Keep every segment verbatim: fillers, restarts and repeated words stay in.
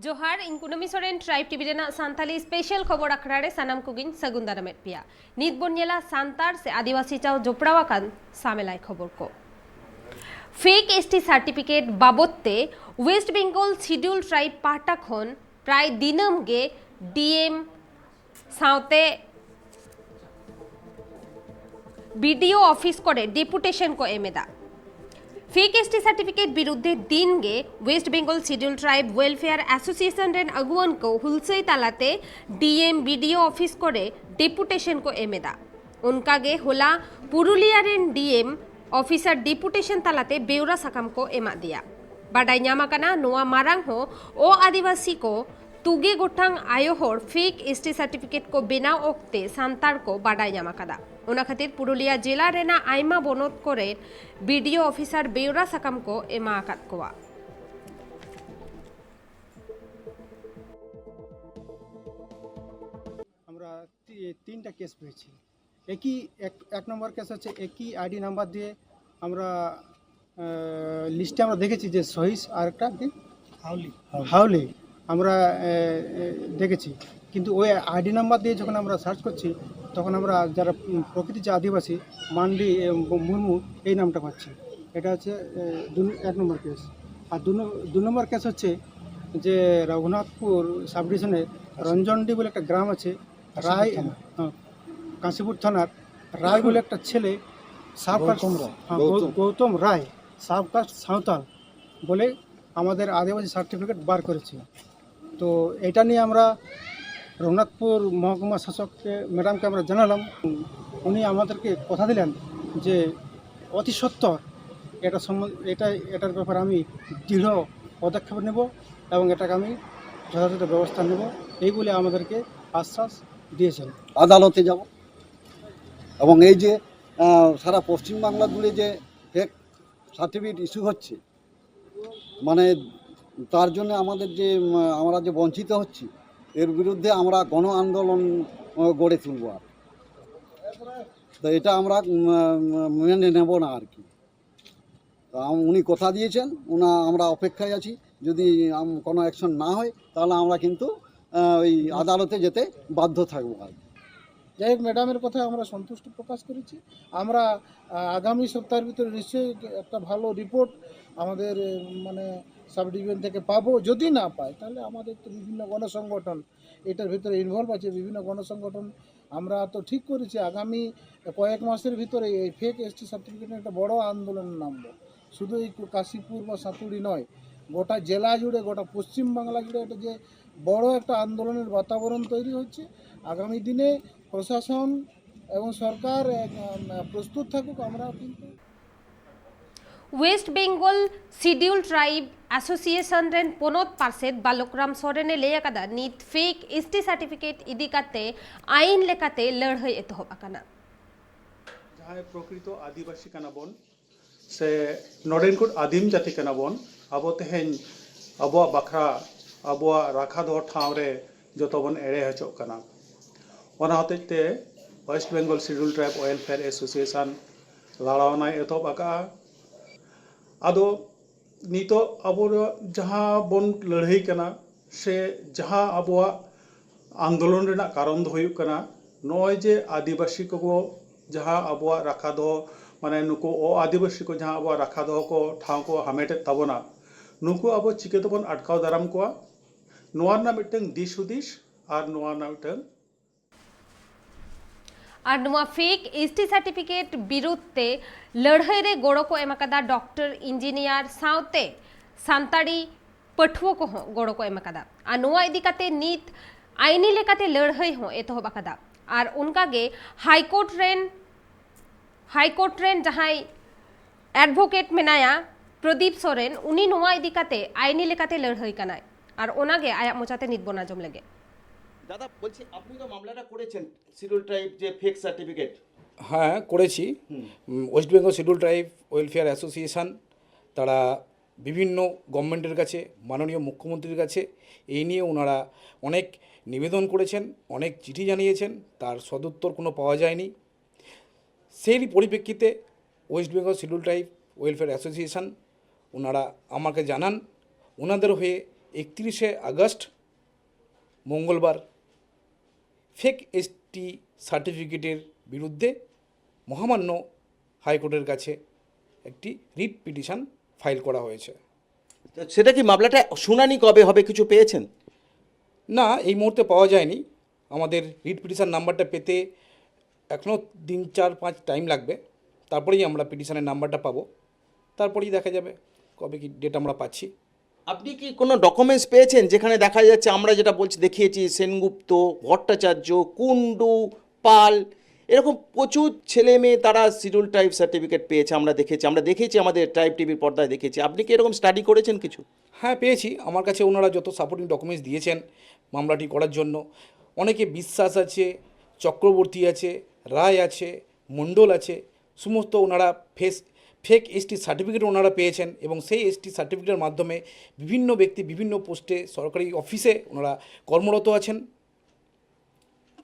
ᱡᱚᱦᱟᱨ, ᱤᱧ ᱠᱩᱱᱟᱹᱢᱤ ᱥᱚᱨᱮᱱ, ᱴᱨᱟᱭᱤᱵᱽ ᱴᱤᱵᱷᱤ ᱨᱮᱱᱟᱜ ᱥᱟᱱᱛᱟᱞᱤ ᱥᱯᱮᱥᱟᱞ ᱠᱷᱚᱵᱚᱨ ᱟᱠᱷᱲᱟ ᱨᱮ ᱥᱟᱱᱟᱢ ᱠᱚᱜᱮᱧ ᱥᱟᱹᱜᱩᱱ ᱫᱟᱨᱟᱢᱮᱫ ᱯᱮᱭᱟ᱾ ᱱᱤᱛ ᱵᱚᱱ ᱧᱮᱞᱟ ᱥᱟᱱᱛᱟᱲ ᱥᱮ ᱟᱹᱫᱤᱵᱟᱹᱥᱤ ᱪᱟᱣ ᱡᱚᱯᱲᱟᱣ ᱟᱠᱟᱱ ᱥᱟᱢᱮᱞᱟᱭ ᱠᱷᱚᱵᱚᱨ ᱠᱚ᱾ ᱯᱷᱮᱠ ᱮᱥᱴᱤ ᱥᱟᱨᱴᱤᱯᱷᱤᱠᱮᱴ ᱵᱟᱵᱚᱫ ᱛᱮ ᱳᱭᱮᱥᱴ ᱵᱮᱝᱜᱚᱞ ᱥᱤᱰᱤᱭᱩᱞ ᱴᱨᱟᱭᱤᱵᱽ ᱯᱟᱦᱴᱟ ᱠᱷᱚᱱ ᱯᱨᱟᱭ ᱫᱤᱱᱟᱹᱢ ᱜᱮ ᱰᱤᱮᱢ ᱥᱟᱶᱛᱮ ᱵᱤᱰᱤᱳ ᱚᱯᱷᱤᱥ ᱠᱚᱨᱮ ᱰᱮᱯᱩᱴᱮᱥᱚᱱ ᱠᱚ ᱮᱢ ᱮᱫᱟ᱾ ᱯᱷᱮᱠ ᱮᱥᱴᱤ ᱥᱟᱨᱴᱤᱯᱷᱤᱠᱮᱴ ᱵᱤᱨᱩᱫᱽᱫᱷᱮ ᱫᱤᱱ ᱜᱮ West Bengal schedule tribe welfare association ᱨᱮᱱ ᱟᱹᱜᱩᱣᱟᱹᱱ ᱠᱚ ᱦᱩᱞᱥᱟᱹᱭ ᱛᱟᱞᱟᱛᱮ ᱰᱤᱮᱢ ᱵᱤᱰᱤᱳ ᱚᱯᱷᱤᱥ ᱠᱚᱨᱮ ᱰᱮᱯᱩᱴᱮᱥᱚᱱ ᱠᱚ ᱮᱢ ᱮᱫᱟ᱾ ᱚᱱᱠᱟᱜᱮ ᱦᱚᱞᱟ ᱯᱩᱨᱩᱞᱤᱭᱟ ᱨᱮᱱ ᱰᱤᱮᱢ ᱚᱯᱷᱤᱥᱟᱨ ᱰᱮᱯᱩᱴᱮᱥᱚᱱ ᱛᱟᱞᱟᱛᱮ ᱵᱮᱣᱨᱟ ᱥᱟᱠᱟᱢ ᱠᱚ ᱮᱢᱟᱫ ᱫᱮᱭᱟ᱾ ᱵᱟᱰᱟᱭ ᱧᱟᱢ ᱟᱠᱟᱱᱟ, ᱱᱚᱣᱟ ᱢᱟᱨᱟᱝ ᱦᱚᱸ ᱚ ᱟᱹᱫᱤᱵᱟᱹᱥᱤ ᱠᱚ ᱛᱩᱜᱮ ᱜᱚᱴᱟᱝ ᱟᱭᱳ ᱦᱚᱲ ᱯᱷᱮᱠ ᱮᱥᱴᱤ ᱥᱟᱨᱴᱤᱯᱷᱤᱠᱮᱴ ᱠᱚ ᱵᱮᱱᱟᱣ ᱚᱠᱛᱮ ᱥᱟᱱᱛᱟᱲ ᱠᱚ ᱵᱟᱰᱟᱭ ᱧᱟᱢ ᱟᱠᱟᱫᱟ᱾ ᱚᱱᱟ ᱠᱷᱟᱹᱛᱤᱨ ᱯᱩᱨᱩᱞᱤᱭᱟ ᱡᱮᱞᱟ ᱨᱮᱱᱟᱜ ᱟᱭᱢᱟ ᱵᱚᱱᱚᱛ ᱠᱚᱨᱮ ᱵᱤᱰᱤᱳ ᱚᱯᱷᱤᱥᱟᱨ ᱵᱮᱣᱨᱟ ᱥᱟᱠᱟᱢ ᱠᱚ ᱮᱢᱟ ᱟᱠᱟᱫ ᱠᱚᱣᱟ᱾ আমরা তি- তিনটা কেস পেয়েছি। একই এক এক নম্বর কেস হচ্ছে একই আইডি নাম্বার দিয়ে আমরা লিস্টে আমরা দেখেছি যে সহিস আর একটা কি হাউলি। হাউলি আমরা আহ, আহ, দেখেছি। কিন্তু ওই আইডি নাম্বার দিয়ে যখন আমরা সার্চ করছি, তখন আমরা যারা উম, প্রকৃত যে আদিবাসী মান্ডি এ, ম- মুর্মু এই নামটা পাচ্ছি। এটা হচ্ছে আহ, দু- এক নম্বর কেস। আর দু ন- দু নম্বর কেস হচ্ছে যে রঘুনাথপুর সাব ডিভিশনের রঞ্জনডি বলে একটা গ্রাম আছে, রায়, হ্যাঁ, কাশীপুর থানার রায় বলে একটা ছেলে সাবকাস্ট, গৌতম রায়। হ্যাঁ, গৌ- গৌতম। গৌতম রায় সাবকাস্ট সাঁওতাল বলে আমাদের আদিবাসী সার্টিফিকেট বার করেছে। তো এটা নিয়ে আমরা রঘুনাথপুর মহকুমা শাসককে, ম্যাডামকে আমরা জানালাম। উনি আমাদেরকে কথা দিলেন যে অতি সত্বর এটা সম্বন্ধ এটা এটার ব্যাপারে আমি দৃঢ় পদক্ষেপ নেব এবং এটাকে আমি যথাযথ ব্যবস্থা নেব, এই বলে আমাদেরকে আশ্বাস দিয়েছেন। আদালতে যাব এবং এই যে আহ, সারা পশ্চিমবাংলা জুড়ে যে ফেক সার্টিফিকেট ইস্যু হচ্ছে, মানে তার জন্য আমাদের যে উম, আমরা যে বঞ্চিত হচ্ছি, এর বিরুদ্ধে আমরা গণ আন্দোলন আহ, গড়ে তুলব। আর তো এটা আমরা উম, মেনে নেব না আর কি। তো আম- উনি কথা দিয়েছেন, ওনা আমরা অপেক্ষায় আছি। যদি আম- কোনো অ্যাকশন না হয়, তাহলে আমরা কিন্তু আহ, ওই আদালতে যেতে বাধ্য থাকবো আর কি। যাই হোক, ম্যাডামের কথায় আমরা সন্তুষ্টি প্রকাশ করেছি। আমরা আহ, আগামী সপ্তাহের ভিতরে নিশ্চয়ই একটা ভালো রিপোর্ট আমাদের আহ, মানে সাব ডিভিশন থেকে পাবো। যদি না পাই, তাহলে আমাদের তো বিভিন্ন গণসংগঠন এটার ভিতরে ইনভলভ আছে, বিভিন্ন গণসংগঠন। আমরা তো ঠিক করেছি আগামী কয়েক মাসের ভিতরে এই ফেক এসটি সার্টিফিকেট নিয়ে একটা বড় আন্দোলন নামবো। শুধু এই কাশীপুর বা সাঁতুড়ি নয়, গোটা জেলা জুড়ে, গোটা পশ্চিম বাংলা জুড়ে একটা যে বড় একটা আন্দোলনের বাতাবরণ তৈরি হচ্ছে। আগামী দিনে প্রশাসন এবং সরকার এক, উম, প্রস্তুত থাকুক, আমরাও কিন্তু West Bengal schedule tribe association ᱨᱮᱱ ᱯᱚᱱᱚᱛ ᱯᱟᱨᱥᱮᱛ ᱵᱟᱞᱚᱠᱨᱟᱢ ᱥᱚᱨᱮᱱᱮ ᱞᱟᱹᱭ ᱟᱠᱟᱫᱟ, ᱱᱤᱛ ᱯᱷᱮᱠ ᱮᱥᱴᱤ ᱥᱟᱨᱴᱤᱯᱷᱤᱠᱮᱴ ᱤᱫᱤ ᱠᱟᱛᱮ ᱟᱭᱤᱱ ᱞᱮᱠᱟᱛᱮ ᱞᱟᱹᱲᱦᱟᱹᱭ ᱮᱛᱚᱦᱚᱵ ᱟᱠᱟᱱᱟ᱾ ᱡᱟᱦᱟᱸᱭ ᱯᱨᱚᱠᱨᱤᱛᱚ ᱟᱹᱫᱤᱵᱟᱹᱥᱤ ᱠᱟᱱᱟ ᱵᱚᱱ ᱥᱮ ᱱᱚᱰᱮᱱ ᱠᱚ ᱟᱹᱫᱤᱢ ᱡᱟᱹᱛᱤ ᱠᱟᱱᱟ ᱵᱚᱱ, ᱟᱵᱚ ᱛᱮᱦᱮᱧ ᱟᱵᱚᱣᱟᱜ ᱵᱟᱠᱷᱨᱟ, ᱟᱵᱚᱣᱟᱜ ᱨᱟᱠᱷᱟ ᱫᱚᱦᱚ ᱴᱷᱟᱶ ᱨᱮ ᱡᱚᱛᱚ ᱵᱚᱱ ᱮᱲᱮ ᱦᱚᱪᱚᱜ ᱠᱟᱱᱟ᱾ ᱚᱱᱟ ᱦᱚᱛᱮᱡ ᱛᱮ west Bengal schedule tribe welfare association ᱞᱟᱲᱟᱣᱱᱟᱭ ᱮᱛᱚᱦᱚᱵ ᱟᱠᱟᱫᱼᱟ᱾ ᱟᱫᱚ ᱱᱤᱛᱚᱜ ᱟᱵᱚ ᱡᱟᱦᱟᱸ ᱵᱚᱱ ᱞᱟᱹᱲᱦᱟᱹᱭ ᱠᱟᱱᱟ ᱥᱮ ᱡᱟᱦᱟᱸ ᱟᱵᱚᱣᱟᱜ ᱟᱱᱫᱳᱞᱚᱱ ᱨᱮᱱᱟᱜ ᱠᱟᱨᱚᱱ ᱫᱚ ᱦᱩᱭᱩᱜ ᱠᱟᱱᱟ, ᱱᱚᱜᱼᱚᱭ ᱡᱮ ᱟᱹᱫᱤᱵᱟᱹᱥᱤ ᱠᱚᱠᱚ ᱡᱟᱦᱟᱸ ᱟᱵᱚᱣᱟᱜ ᱨᱟᱠᱷᱟ ᱫᱚᱦᱚ, ᱢᱟᱱᱮ ᱱᱩᱠᱩ ᱚ-ᱟᱹᱫᱤᱵᱟᱹᱥᱤ ᱠᱚ ᱡᱟᱦᱟᱸ ᱟᱵᱚᱣᱟᱜ ᱨᱟᱠᱷᱟ ᱫᱚᱦᱚ ᱠᱚ ᱴᱷᱟᱶ ᱠᱚ ᱦᱟᱢᱮᱴᱮᱫ ᱛᱟᱵᱚᱱᱟ, ᱱᱩᱠᱩ ᱟᱵᱚ ᱪᱤᱠᱟᱹ ᱛᱮᱵᱚᱱ ᱟᱴᱠᱟᱣ ᱫᱟᱨᱟᱢ ᱠᱚᱣᱟ, ᱱᱚᱣᱟ ᱨᱮᱱᱟᱜ ᱢᱤᱫᱴᱟᱝ ᱫᱤᱥ ᱦᱩᱫᱤᱥ ᱟᱨ ᱱᱚᱣᱟ ᱨᱮᱱᱟᱜ ᱢᱤᱫᱴᱟᱝ ᱟᱨ ᱱᱚᱣᱟ ᱯᱷᱮᱠ ᱮᱥᱴᱤ ᱥᱟᱨᱴᱤᱯᱷᱤᱠᱮᱴ ᱵᱤᱨᱩᱫᱷ ᱛᱮ ᱞᱟᱹᱲᱦᱟᱹᱭ ᱨᱮ ᱜᱚᱲᱚ ᱠᱚ ᱮᱢ ᱟᱠᱟᱫᱟ ᱰᱚᱠᱴᱚᱨ, ᱤᱧᱡᱤᱱᱤᱭᱟᱨ ᱥᱟᱶᱛᱮ ᱥᱟᱱᱛᱟᱲᱤ ᱯᱟᱹᱴᱷᱩᱣᱟᱹ ᱠᱚᱦᱚᱸ ᱜᱚᱲᱚ ᱠᱚ ᱮᱢ ᱟᱠᱟᱫᱟ᱾ ᱟᱨ ᱱᱚᱣᱟ ᱤᱫᱤ ᱠᱟᱛᱮ ᱱᱤᱛ ᱟᱭᱤᱱᱤ ᱞᱮᱠᱟᱛᱮ ᱞᱟᱹᱲᱦᱟᱹᱭ ᱦᱚᱸ ᱮᱛᱚᱦᱚᱵ ᱟᱠᱟᱫᱟ᱾ ᱟᱨ ᱚᱱᱠᱟᱜᱮ ᱦᱟᱭᱠᱳᱨᱴ ᱨᱮᱱ ᱦᱟᱭᱠᱳᱨᱴ ᱨᱮᱱ ᱡᱟᱦᱟᱸᱭ ᱮᱰᱵᱷᱳᱠᱮᱴ ᱢᱮᱱᱟᱭᱟ ᱯᱨᱚᱫᱤᱯ ᱥᱚᱨᱮᱱ, ᱩᱱᱤ ᱱᱚᱣᱟ ᱤᱫᱤ ᱠᱟᱛᱮ ᱟᱭᱤᱱᱤ ᱞᱮᱠᱟᱛᱮ ᱞᱟᱹᱲᱦᱟᱹᱭ ᱠᱟᱱᱟᱭ᱾ ᱟᱨ ᱚᱱᱟᱜᱮ ᱟᱭᱟᱜ ᱢᱚᱪᱟᱛᱮ ᱱᱤᱛ ᱵᱚᱱ ᱟᱸᱡᱚᱢ ᱞᱮᱜᱮ᱾ দাদা, বলছি, আপনি তো মামলাটা করেছেন শিডিউল ট্রাইব যে ফেক সার্টিফিকেট। হ্যাঁ, করেছি। উম, west Bengal schedule tribe welfare association, তারা বিভিন্ন গভর্নমেন্টের কাছে, মাননীয় মুখ্যমন্ত্রীর কাছে এই নিয়ে ওনারা অনেক নিবেদন করেছেন, অনেক চিঠি জানিয়েছেন, তার সদুত্তর কোনো পাওয়া যায়নি। সেই পরিপ্রেক্ষিতে West Bengal schedule tribe welfare association ওনারা আমাকে জানান, ওনাদের হয়ে একত্রিশে আগস্ট মঙ্গলবার ফেক এসটি সার্টিফিকেটের বিরুদ্ধে মহামান্য হাইকোর্টের কাছে একটি রিট পিটিশন ফাইল করা হয়েছে। তো সেটা কি, মামলাটা শুনানি কবে হবে, কিছু পেয়েছেন? না, এই মুহূর্তে পাওয়া যায়নি। আমাদের রিট পিটিশন নাম্বারটা পেতে এখনও দিন চার পাঁচ টাইম লাগবে, তারপরেই আমরা পিটিশনের নাম্বারটা পাবো, তারপরেই দেখা যাবে কবে কি ডেট আমরা পাচ্ছি। আপনি কি কোনো ডকুমেন্টস পেয়েছেন যেখানে দেখা যাচ্ছে, আমরা যেটা বলছি, দেখিয়েছি, সেনগুপ্ত, ভট্টাচার্য, কুণ্ডু, পাল, এরকম প্রচুর ছেলে মেয়ে তারা শিডিউল ট্রাইব সার্টিফিকেট পেয়েছে, আমরা দেখেছি, আমরা দেখেছি, আমাদের ট্রাইব টিভির পর্দায় দেখেছি। আপনি কি এরকম স্টাডি করেছেন কিছু? হ্যাঁ, পেয়েছি। আমার কাছে ওনারা যত সাপোর্টিং ডকুমেন্টস দিয়েছেন মামলাটি করার জন্য, অনেকে বিশ্বাস আছে, চক্রবর্তী আছে, রায় আছে, মণ্ডল আছে, সমস্ত ওনারা ফেস ফেক এসটি সার্টিফিকেট ওনারা পেয়েছেন এবং সেই এসটি সার্টিফিকেটের মাধ্যমে বিভিন্ন ব্যক্তি বিভিন্ন পোস্টে সরকারি অফিসে ওনারা কর্মরত আছেন।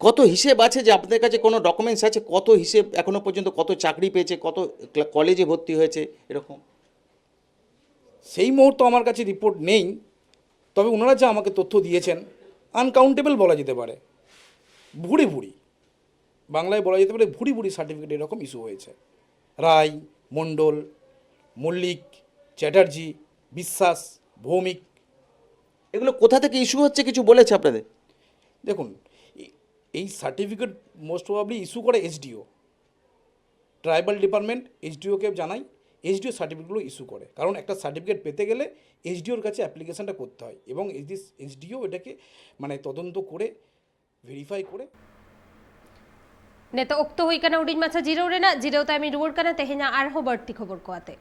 কত হিসেব আছে যে আপনাদের কাছে কোনো ডকুমেন্টস আছে, কত হিসেব এখনো পর্যন্ত, কত চাকরি পেয়েছে, কত ক্লা- কলেজে ভর্তি হয়েছে, এরকম? সেই মুহূর্তে আমার কাছে রিপোর্ট নেই, তবে ওনারা যা আমাকে তথ্য দিয়েছেন, আনকাউন্টেবল বলা যেতে পারে, ভুরি ভুরি, বাংলায় বলা যেতে পারে ভুরি ভুরি সার্টিফিকেট এরকম ইস্যু হয়েছে। রায়, মণ্ডল, মল্লিক, চ্যাটার্জি, বিশ্বাস, ভৌমিক। এগুলো কোথা থেকে ইস্যু হচ্ছে, কিছু বলেছে আপনাদের? দেখুন, এ- এই সার্টিফিকেট মোস্ট প্রবাবলি ইস্যু করে এসডিও, ট্রাইবাল ডিপার্টমেন্ট এসডিওকে জানাই, এসডিও সার্টিফিকেটগুলো ইস্যু করে। কারণ একটা সার্টিফিকেট পেতে গেলে এসডিওর কাছে অ্যাপ্লিকেশনটা করতে হয় এবং এসডিও এটাকে মানে তদন্ত করে ভেরিফাই করে ᱱᱤᱛᱚᱜ ᱚᱠᱛᱚ ᱦᱩᱭ ᱠᱟᱱᱟ ᱦᱩᱰᱤᱧ ᱢᱟᱪᱷᱟ ᱡᱤᱨᱟᱹᱣ ᱨᱮᱱᱟᱜ᱾ ᱡᱤᱨᱟᱹᱣ ᱛᱟᱭᱚᱢᱤᱧ ᱨᱩᱣᱟᱹᱲ ᱠᱟᱱᱟ ᱛᱮᱦᱮᱧᱟᱜ ᱟᱨᱦᱚᱸ ᱵᱟᱹᱲᱛᱤ ᱠᱷᱚᱵᱚᱨ ᱠᱚ ᱟᱛᱮ᱾